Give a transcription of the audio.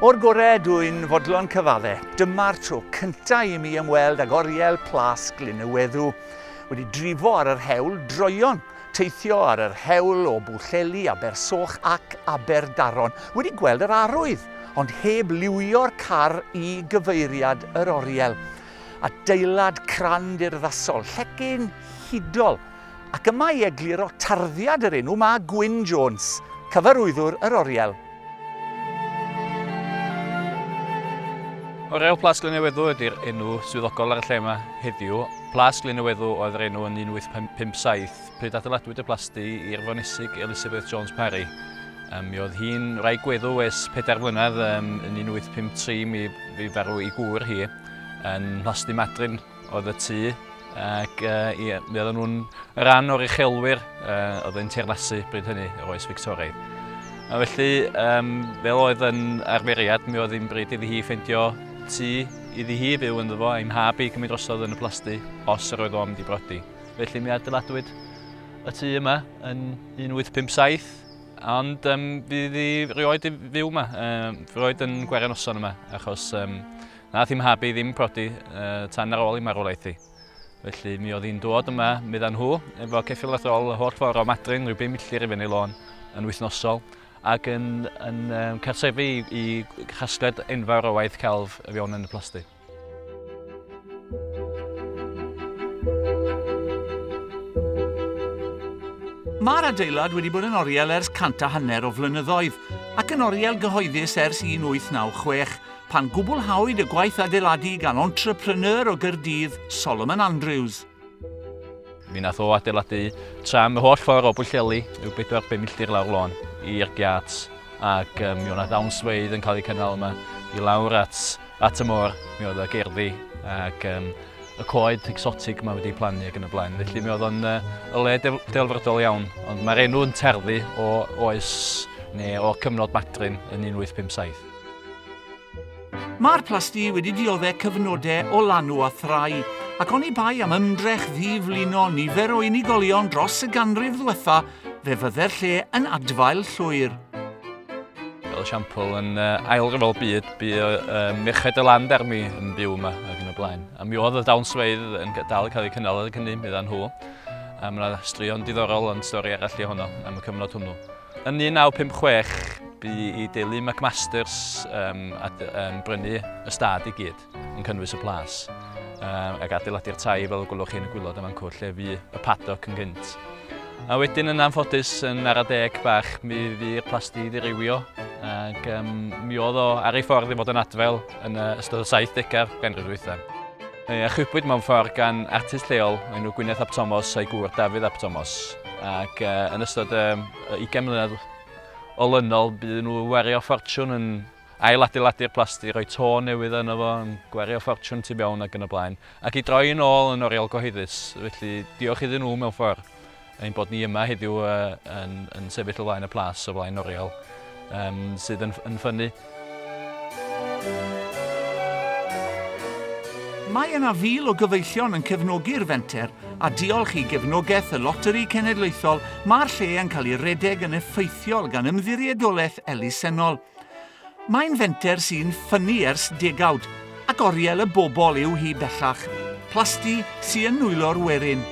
O'r gore dw i'n fodlon cyfadde, dyma'r tro cynta i mi ymweld ag oriel Plas Glyn y Weddw. Wedi drifo ar yr hewl droeon, teithio ar yr hewl o Bwllheli, Abersoch ac Aberdaron, wedi gweld yr arwydd, ond heb liwio'r car i gyfeiriad yr oriel. Adeilad crand urddasol, llecyn hudol, ac yma i egluro tarddiad yr enw mae Gwyn Jones, cyfarwyddwr yr oriel. Oriel Plas Glyn-y-Weddw ydy'r enw swyddogol ar y lle yma heddiw. Plas Glyn-y-Weddw oedd yr enw yn 1857, pryd adeiladwyd y plasty i'r Fonesig Elizabeth Jones Parry. Um, mi oedd hi'n wraig gweddw ers pedair mlynedd, um, yn 1853 mi, mi farw ei gŵr hi yn Mhlasty Madryn oedd y tŷ ac uh, ie, mi oedden nhw'n rhan o'r uchelwyr uh, oedd yn teyrnasu bryd hynny, yr oes Victoraidd. A felly, um, fel oedd yn arferiad, mi oedd hi'n bryd iddi hi ffeindio tŷ iddi hi fyw ynddo fo, a'i mhab i gymryd drosodd yn y plasty, os yr oedd o'n mynd i brodi. Felly mi adeiladwyd y tŷ yma yn 1857, ond um, fydd hi rioed i fyw yma, um, rioed yn gwario noson yma, achos um, Nath i mhab i ddim prodi tan ar ôl i marwolaeth hi. Felly mi oedd hi'n dod yma, medda nhw, efo ceffyl a throl y holl ffordd o Madryn, rhyw bum milltir i fyny lôn, yn wythnosol, ac yn, yn um, cartrefu i, i chasgliad enfawr o waith celf y fewn yn y plasty. Mae'r adeilad wedi bod yn oriel ers 150 o flynyddoedd, ac yn oriel gyhoeddus ers 1896, pan gwblhawyd y gwaith adeiladu gan entrepreneur o Gaerdydd, Solomon Andrews. Mi nath o adeiladu tram y holl ffordd o Bwllheli, rhyw 4-5 milltir lawr lôn, i'r giât, ac um, mi oedd 'na ddawnsfeydd yn cael eu cynnal yma i lawr at, at y môr, mi oedd y gerddi ac um, y coed egsotig yma wedi plannu ac yn y blaen. Felly mi oedd o'n uh, y le delfrydol iawn, ond mae'r enw yn terddu o oes neu o cyfnod Madryn yn 1857. Mae'r plasty wedi diodde' cyfnodau o lanw a thrai, ac oni bai am ymdrech ddi-flino nifer o unigolion dros y ganrif ddwetha, fe fydde'r lle yn adfail llwyr. Fel esiampl, yn Ail Ryfel Byd, bu Merched y Land Army yn byw yma ac yn y blaen. A mi oedd y dawnsfeydd yn dal yn cael eu cynnal adeg hynny, medda nhw. A mae yna straeon diddorol ond stori arall i honno am y cyfnod hwnnw. Yn 1956, bu i deulu McMasters um, ad, um, brynu y stad i gyd, yn cynnwys y plas, um, ac adeiladu'r tai fel y gwelwch chi yn y gwylod yma'n cwr, lle fu y paddock yn gynt. A wedyn yn anffodus, yn ara deg bach, mi fu'r plasty i ddirywio, ac um, mi oedd o ar ei ffordd i fod yn adfel yn ystod y 70au ganrif ddiwetha. Ei achubwyd mewn ffordd gan artist lleol o'r enw Gwyneth ap Tomos a'i gŵr Dafydd ap Tomos. Ac uh, yn ystod y um, 20 mlynedd olynol, bu nhw wario ffortiwn yn ailadeiladu'r plasty, rhoi to newydd yno fo, yn gwario ffortiwn tu mewn ac yn y blaen. Ac i droi yn ôl yn oriel gyhoeddus. Felly diolch iddyn nhw mewn ffordd ein bod ni yma heddiw uh, yn, yn sefyll o flaen y plas, o flaen oriel, um, sydd yn, yn ffynnu. Mae yna fil o gyfeillion yn cefnogi'r fenter, a diolch i gefnogaeth y Loteri Cenedlaethol, mae'r lle yn cael ei redeg yn effeithiol gan Ymddiriedolaeth Elusennol. Mae'n fenter sy'n ffynnu ers degawd, ac oriel y bobl yw hi bellach. Plasty sy yn nwylo'r werin.